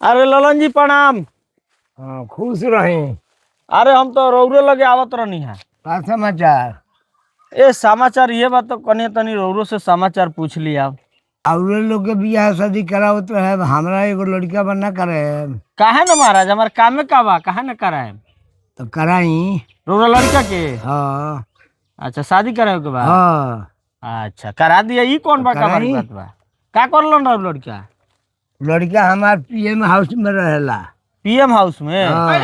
अरे ललन जी प्रणाम। हाँ, खुश रही। अरे हम तो रौरे लगे आवत रहनी है। का समाचार? ए समाचार ये बात तो कनी तनी रौरो से समाचार पूछ लिया। और लोग के बियाह शादी करावत रहे, हमरा एगो लड़का बना करे। काहे ना महाराज, हमार कामे का बा, काहे ना कराए? तो कराई। रौरा लड़का के? हाँ। अच्छा, शादी कराए के बा? हाँ। अच्छा, करा दिया, ई कौन बा का कराई। बात बा? का करलन रौ लड़का? लड़का हमार पीएम हाउस में रहेला। पीएम हाउस में? हाँ।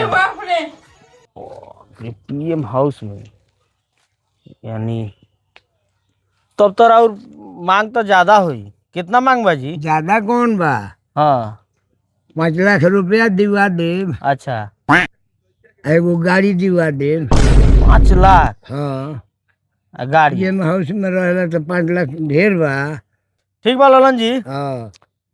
पीएम हाउस में यानी तब तो और मांग तो ज्यादा हुई। कितना मांग बा जी? ज्यादा कौन बा? हाँ। 5 लाख रुपया दिवा देब। अच्छा। एगो गाड़ी दिवा देब। 5 लाख? हाँ। आ गाड़ी। पीएम हाउस में रहेला तो 5 लाख ढेर बा। ठीक बा ललन जी। हाँ।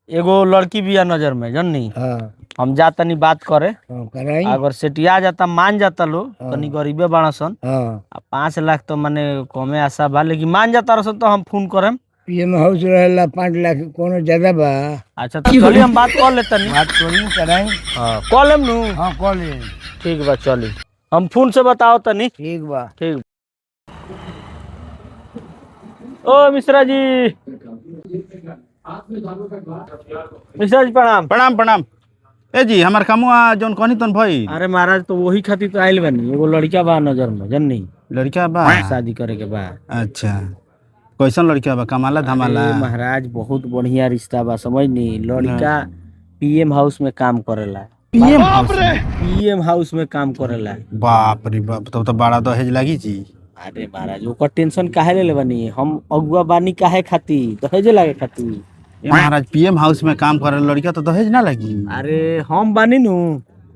एगो लड़की बिया नजर में, जननी? हाँ। हम जा तनी बात करे। हाँ, कराई। अगर सेटिया जाता, मान जाता लो। हाँ। तनी गरीबे बाड़ा सन। हाँ। आ 5 लाख तो माने कमे आशा बा, लेकिन मान जाता रसन तो हम फोन करेम। पीएम हाउस रहेला, 5 लाख कोनो ज्यादा बा? अच्छा, तो चली हम बात कर ले तनी। बात करी, कराई। हाँ, कर लेम नु। हाँ, कॉल। ठीक बा, चली हम फोन से बताओ तनी। ठीक बा। ठीक। ओ मिश्रा जी, मिश्रा जी प्रणाम। प्रणाम प्रणाम। ए जी, हमार कमुआ जौन कहनी तन भई? अरे महाराज, तो वही खातिर तो आइल बानी। एगो लड़का बा नजर में, जननी? लड़का बा? शादी करे के बा। अच्छा, कैसन लड़का बा, कमाला धमाला? अरे महाराज, बहुत बढ़िया रिश्ता बा, समझनी? लड़का पीएम हाउस में काम करेला। पीएम हाउस में? पीएम हाउस में काम करेला। बाप रे बाप, तब तो बड़ा दहेज लागी जी। अरे महाराज, ओकर टेंशन काहे ले बानी? हम अगुआ बानी काहे खातिर? दहेजे लागे खातिर? ए महाराज, पीएम हाउस में काम करे लड़का तो दहेज ना लगी? अरे हम बानी नु,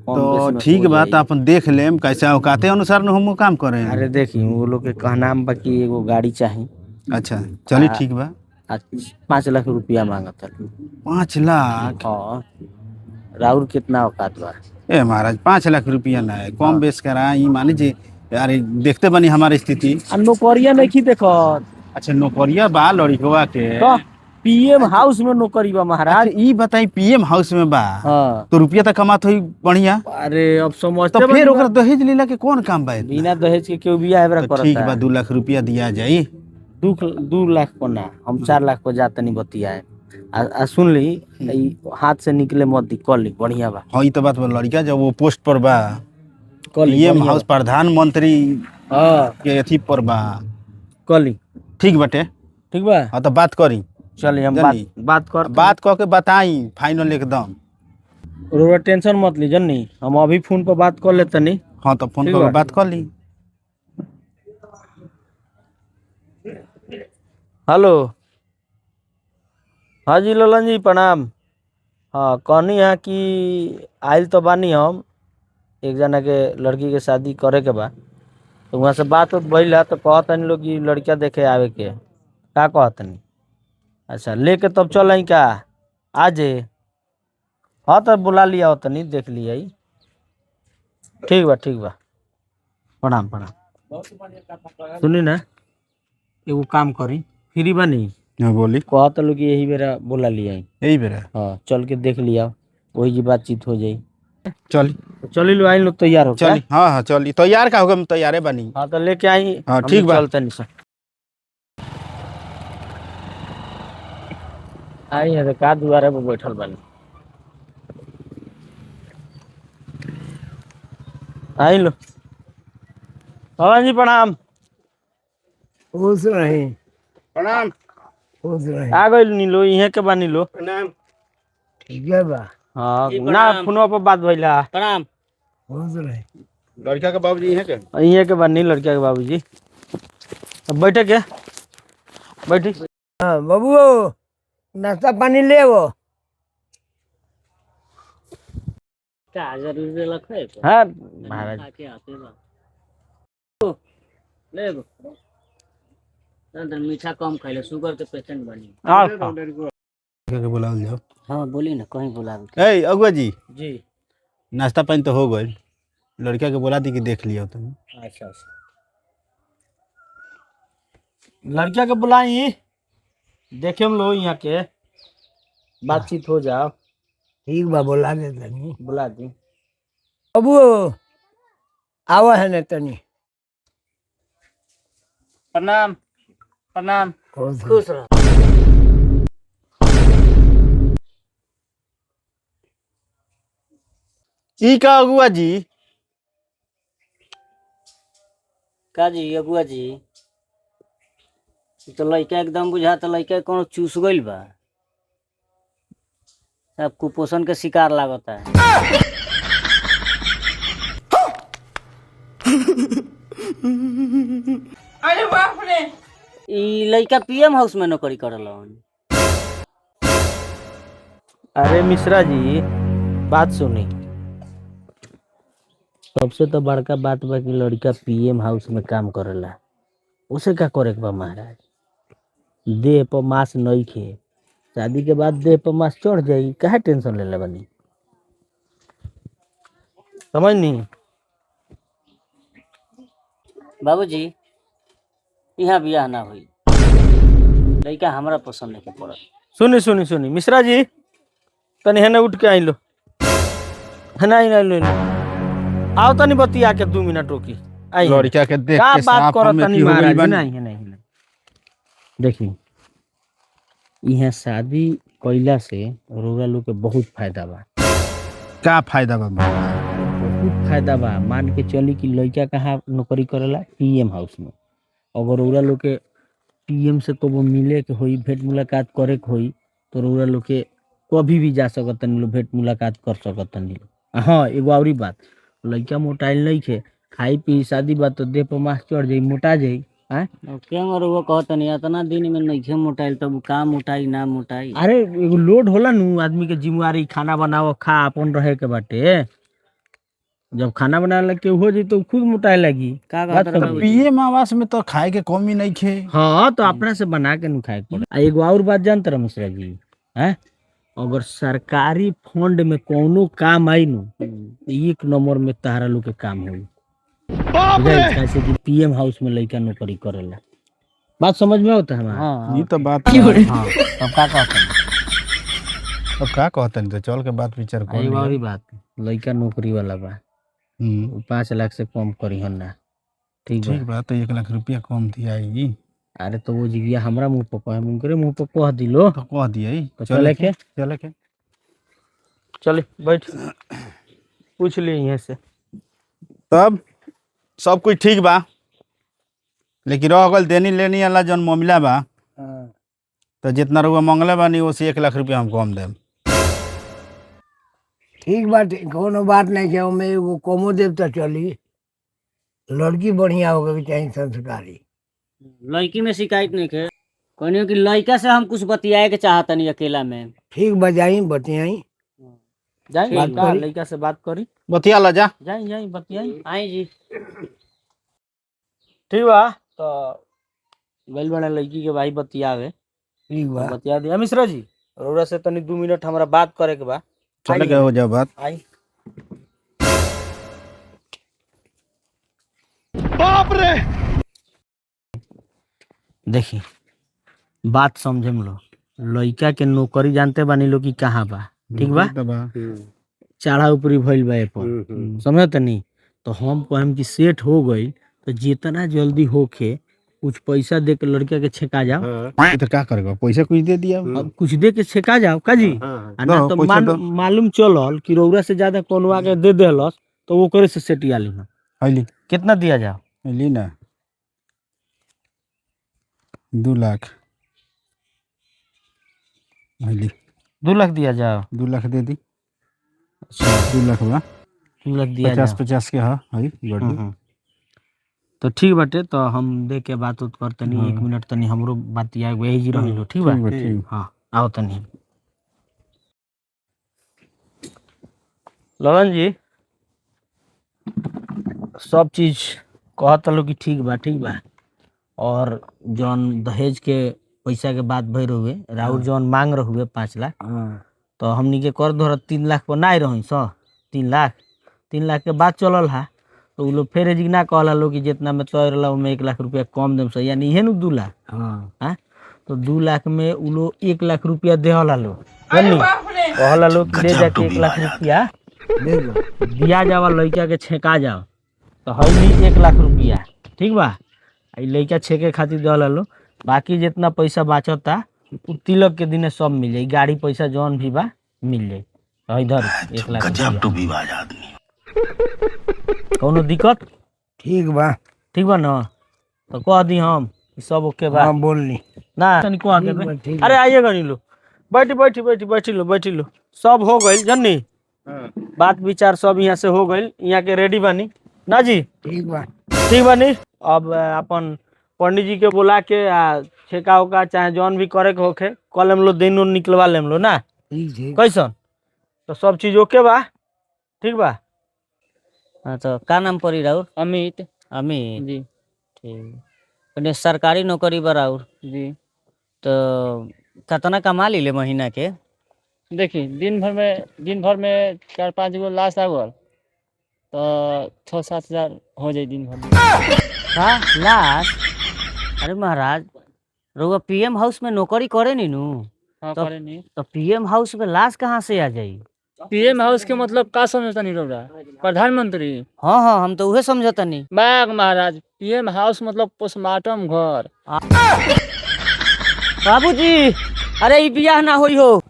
कम तो बेस में ठीक हो बा। जाई। तो अपन देख लेम, कैसे औकाते अनुसार न हम काम करें। अरे देखी, वो लोग के कहनाम बा कि एगो गाड़ी चाही। अच्छा, चली, ठीक बा। आ 5 लाख रुपया मांगत हन। 5 लाख? हाँ, राउर कितना औकात बा? ए महाराज, 5 लाख रुपया ना है, कम बेस करा ई मानी जी। अरे देखते बनी हमारी स्थिति। आ नौकरिया नहीं देखत? अच्छा, नौकरिया बा लड़कवा के? तो पीएम हाउस में नौकरी बा महाराज। अच्छा, ई बताई, पीएम हाउस में बा? हाँ। तो रुपया तो कमात होई बढ़िया? अरे अब समझते तो बानी फिर बा। ओकरा दहेज लेला के कौन काम बा इतना? बिना दहेज के केहू बियाह एबरा तो करता? ठीक बा, 2 लाख रुपया दिया जाई। 2 लाख पर ना, हम 4 लाख पर जा तनी बतियाए। आ सुन ली, ई हाथ से निकले मत दी, कल ली, बढ़िया बा। हाँ, ई तो बात बा, लड़का जब वो पोस्ट पर बा। कल ली, पीएम बढ़िया हाउस प्रधानमंत्री बा। हाँ। के अथी पर बा। कल ली। ठीक बटे। ठीक बा। हाँ, तो बात करी। चलिए, हम बात जल्दी। बात कर बात कह के बताई फाइनल एकदम। रोड़ा टेंशन मत ली, जन्नी? हम अभी फोन पर बात कर लेते नहीं। हाँ, तो फोन ठीक कर बा। बात कर ली। हेलो, हाँ जी ललन जी प्रणाम। हाँ, कहनी है कि आइल तो बानी हम, एक जना के लड़की के शादी करे के बा, तो वहाँ से बात उत भइल है, तो कहतनी लोग कि लड़का देखे आवे के, का कहतनी? अच्छा, लेके तब चल आई का आजे? हाँ, तो बुला लिया तनी, देख लिया। ठीक बा, ठीक बा, प्रणाम प्रणाम। सुनी ना, एगो काम करी, फ्री बानी? हाँ, बोली। कहत लोग कि यही बेरा बुला लिया। यही बेरा? हाँ, चल के देख लिया, वही की बातचीत हो जाई। चली। तो चली लो, आई लोग तैयार हो? चली, हाँ हाँ, चली। तैयार का होगा, हम तैयारे बनी। हाँ, तो लेके आई। हाँ, हम ठीक बा। चलते नहीं सर, आई है तो का दुआरे पर बैठल बानी? आई लो। भगवान जी प्रणाम। खुश रही। प्रणाम। खुश रही। आ गइल नीलो, इहे के बानी लो। प्रणाम। ठीक है बा। हाँ ना, फोनवा पर बात भइला। खुश रही। लड़का के बाबूजी है के? इहे के बानी लड़का के बाबूजी। अब बैठे के बैठी। हाँ बाबू, नाश्ता पानी ले वो। हाँ महाराज। मीठा कम खैले, शुगर के पेशेंट बनी। अच्छा। लड़का के बुलावल जाओ। हाँ, बोली ना, कहीं बुलावे। ए अगुआ जी। जी। नाश्ता पानी तो हो गइल, लड़का के बोला दी कि देख लियो तुम। अच्छा अच्छा, लड़किया के बुलाई, देखे हम लोग यहाँ के बातचीत हो जाओ। ठीक बा, बोला दे तनी। बुला दी। बाबू आवा है ने तनी। प्रणाम प्रणाम। खुश रह। खुश रह। ई का अगुआ जी? का जी अगुआ जी, ई तो लइका एकदम बुझा तो लइका कोनो चूस गइल बा, सब कुपोषण के शिकार लागता है। ई लइका पीएम हाउस में नौकरी करलन। अरे मिश्रा जी बात सुनी, सबसे तो बड़का बात बा कि लड़का पीएम हाउस में काम करेला, उसे का करे के बा महाराज? देह पर मांस नइखे, शादी के बाद देह पर मांस चढ़ जाई, काहे टेंशन लेले बानी? समझनी? बाबूजी यहाँ बियाह ना होई, लइका हमरा पसंद नहीं पड़त। सुनी सुनी सुनी मिश्रा जी, तनी हेने उठ के आइलो, हेने आई लो, आओ तनी बतिया के 2 मिनट रोकी आई। लड़का के देख का के बात साफ करत हम तनी अथी हो गइल महाराज? बानी। नहीं नहीं नहीं, देखी यहाँ शादी कइला से रउरा लोग के बहुत फायदा बा। का फायदा बा महाराज? बहुत फायदा बा। मान के चली कि लड़का कहाँ नौकरी करेला? पीएम हाउस में। अगर रउरा लोग के पीएम से कबो मिले के होई, भेंट मुलाकात करे के होई, तो रउरा लोग के कभी भी जा सकत तनी लोग, भेंट मुलाकात कर सकत तनी लोग। हाँ एगो औरी बात, लड़का मोटाइल नहीं खे, खाई पी शादी बात तो देह पर मांस चढ़ जाई, मोटा जाई। केंग और वो कहतनी इतना दिन में नइखे मोटाइल, तब का मोटाई ना मोटाई? अरे एगो लोड होला नु आदमी के जिम्मेवारी, खाना बनाओ खा अपन रहे के बाटे। जब खाना बनावे लग के हो जाई तो खुद मोटाए लगी। का बात कहत रहे समझ। बाबूजी? पीएम आवास में तो खाए के कमी नहीं खे। हाँ तो अपना से बना के नु खाए के पड़े। आ एगो और बात जानत रह मिश्रा जी, हैं? अगर सरकारी फंड में कोनो काम आई नु, तो एक नंबर में तारा लोग के काम होई। कैसे कि पीएम हाउस में लड़का नौकरी करेला। बात समझ में होता है हमारा? हाँ ई तो बात। हाँ तब का कहत हन? अब का कहतनी तो चल के बात विचार कर एगो लिहल। और बात, लड़का नौकरी वाला बा, 5 लाख से कम करी हन ना। ठीक ठीक बा? बा, तो 1 लाख रुपया कम दिया। अरे तो वो जिगिया हमरा मुंह पर कहे, उनकरे मुंह पर कह दिलो। तो कह दिया। तो चले के? चले के। चले बैठ, पूछ लिए यहाँ से। तब सब कुछ ठीक बा, लेकिन रह गल देनी लेनी वाला जौन मामला बा, हाँ। तो जितना रुपया मंगले बानी ओसे 1 लाख रुपया हम कम देम। ठीक बात, कोनो बात नहीं है, ओमे एगो कमो देव तो चली, लड़की बढ़िया हो गई चाहे संस्कारी। लड़की में शिकायत नहीं है, कहनी कि लड़का से हम कुछ बतियाए के चाहतनी अकेला में। ठीक बजाई बतियाई। जाई ठीक का बा। लड़का से बात करी। बतिया ला जा। जाई जाई बतियाई। आई जी। ठीक बा, तो गइल बड़ा लड़की के भाई बतियावे। ठीक बा। बतिया दिया। मिश्रा जी रउरा से तनी 2 मिनट हमरा बात करे के बा। चले के हो जाओ बात। आई। बाप रे, देखी बात समझे लो, लड़का के नौकरी जानते बानी लो कि कहाँ बा। ठीक बा? तो बा। चढ़ा ऊपरी भइल बा ए पर, समझ तनी? तो हम कहम कि सेट हो गई तो जितना जल्दी होखे कुछ पैसा दे के लड़का के छेका जाओ। ई तो का करेगा, पैसा कुछ दे दिया। अब कुछ दे के छेका जाओ का जी। आ ना दो, तो पैसा दो। मालूम चलल कि रउरा से ज्यादा कोनो आके दे देहलस तो ओकरे से सेटिया ली। हईली। कितना दिया जाओ? हईली ना 2 लाख। हईली। 2 लाख दिया जाओ। 2 लाख दे दी। अच्छा। 2 लाख बा। 2 लाख दिया 50 जाओ। 50 के हा हई गड्डी। तो ठीक बाटे, तो हम दे के बात उत कर तनी। हाँ। 1 मिनट तनी हमरो बात या वही जी रहिलो। ठीक बा? ठीक बा, ठीक। हाँ आओ तनी। ललन जी सब चीज कहत लो कि ठीक बा, ठीक बा। और जौन दहेज के पैसा के बात भई रहुए, राउर जौन मांग रहुए 5 लाख, हाँ। तो हमनी के कर धर 3 लाख पर ना रही सो। 3 लाख, 3 लाख के बाद चलल हा, तो उ लोग फेर एजिक ना कहला लोग कि जितना में तय रहला ओमे 1 लाख रुपया कम देम सो, यानी इहे नु 2 लाख। हाँ। हाँ तो 2 लाख में उ लोग 1 लाख रुपया देहला लोग। कहला लोग ले जाके 1 लाख रुपया दे दो। दिया जावा, लड़का के छेका जाओ। तो हई 1 लाख रुपया, ठीक बा? आ ई लड़का छेके खातिर दे लो। बाकी जितना पैसा बाचता उ तिलक के दिने सब मिल जाई, गाड़ी पैसा जौन भी बा मिल जाई। तो इधर 1 लाख रुपया। कौनो दिक्कत? ठीक बा। ठीक बा न? तो कह दी हम ई सब ओके बा। हाँ, बोल ली। ना तनी कह ठीक देबे। बा, ठीक। अरे आइए गनी लो, बैठी बैठी बैठी बैठी लो, बैठी लो। सब हो गइल जन्नी, बात विचार सब यहाँ से हो गइल। यहाँ के रेडी बानी ना जी? ठीक बा। ठीक बानी। अब अपन पंडित जी के बुला के आ छेका उका चाहे जौन भी करे के होखे कल हम लोग दिन उन निकलवा लेम लो ना। ठीक ठीक। कैसन? तो सब चीज ओके बा, ठीक बा। हाँ, तो का नाम पड़ी राउर? अमित। अमित? जी। ठीक। कने सरकारी नौकरी बा राउर? जी। तो कितना कमा लीले महीना के? देखी, दिन भर में चार पाँच गो लाश आवल तो 6-7 हजार हो जाई दिन भर में। का लाश? अरे महाराज, रउआ पीएम हाउस में नौकरी करे नी नू? हाँ। तब- करे नी। तो पीएम हाउस में लाश कहाँ से आ जाई? पीएम हाउस के मतलब का समझता नहीं रौरा? प्रधानमंत्री? हाँ हाँ, हम तो उहे समझतनी। बाग महाराज, पीएम हाउस मतलब पोस्टमार्टम घर। बाबूजी, अरे ई बियाह ना होई हो।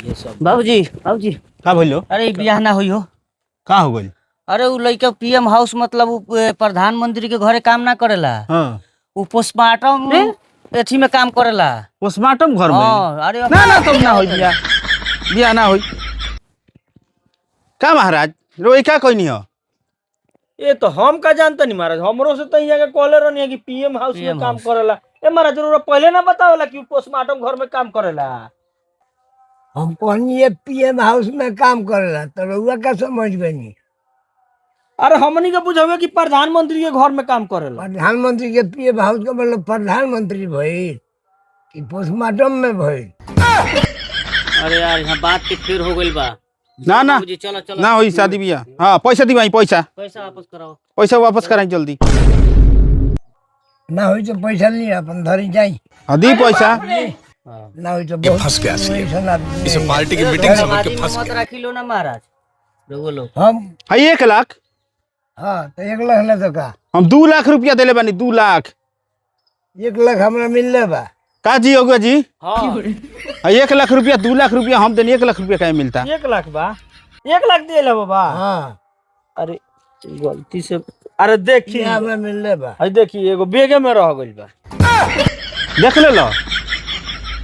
ये सब बाबूजी, बाबूजी। का भइलो? अरे ई बियाह ना होई हो। का हो गइल? अरे उ लइका पीएम हाउस मतलब उ प्रधानमंत्री के घरे काम ना करेला। उ पोस्टमार्टम एथी में काम करेला। पोस्टमार्टम घर में? हाँ, अरे। ना ना, तब ना होई बियाह, बियाह ना होई। का महाराज, रोई का कोई नहीं हो? ये तो हम का जानता नहीं महाराज, हमरो से तो यहाँ के कहले रहनी है कि पीएम हाउस में PM काम हाउस। करेला। ए महाराज, रउरा पहले ना बतावला कि पोस्टमार्टम घर में काम करेला। हम कहनी ये पीएम हाउस में काम करेला तो रउआ का समझ गई? अरे हमनी के बुझावे कि प्रधानमंत्री के घर में काम करेला। प्रधानमंत्री के पीएम हाउस के मतलब प्रधानमंत्री भइल कि पोस्टमार्टम में भइल? अरे यार, यहाँ बात के फिर हो गइल बा। ना ना। बाबूजी, चलो चलो। ना होई शादी बियाह। हाँ, पैसा दिवाई पैसा। पैसा वापस कराओ। पैसा वापस कराई जल्दी। ना होई तो पैसा ली, अपन धरी जाई। हाँ, दी पैसा। ना होई तो बहुत फंस गया ऐसा इसे पार्टी की मीटिंग समझ के फंस मत गया। राखी लो ना महाराज, रउआ लोग। हम हाँ, 1 लाख। हाँ, तो 1 लाख ना तो का? हम 2 लाख रुपया देले बानी, 2 लाख। 1 लाख हमरा मिलले बा। का जी होगा जी? हाँ। हाँ, 1 लाख रुपया, 2 लाख रुपया हम देनी, 1 लाख रुपया काहे मिलता? 1 लाख बा, 1 लाख दिए बाबा। हाँ। अरे गलती से, अरे देखी। ये हमरा मिलले बा। हई देखी, एगो बेगे में रह गइल बा। देख ले लो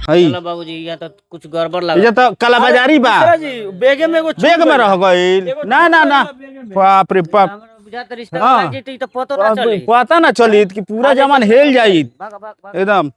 हई। चलो बाबूजी, यहाँ तो कुछ गड़बड़ लगा। ये तो कालाबाजारी बा। मिश्रा जी, बेगे में एगो छूट बैग में गइल। रह गइल। एगो ना ना छूट ना। गइल बा बेगे में। बाप रे बाप। हमरा बुझात रिश्ता हाँ। लाग जैते तो पतो ना चली। पता ना चली कि पूरा जमान हेल जाई। भाग भाग भाग। एकदम।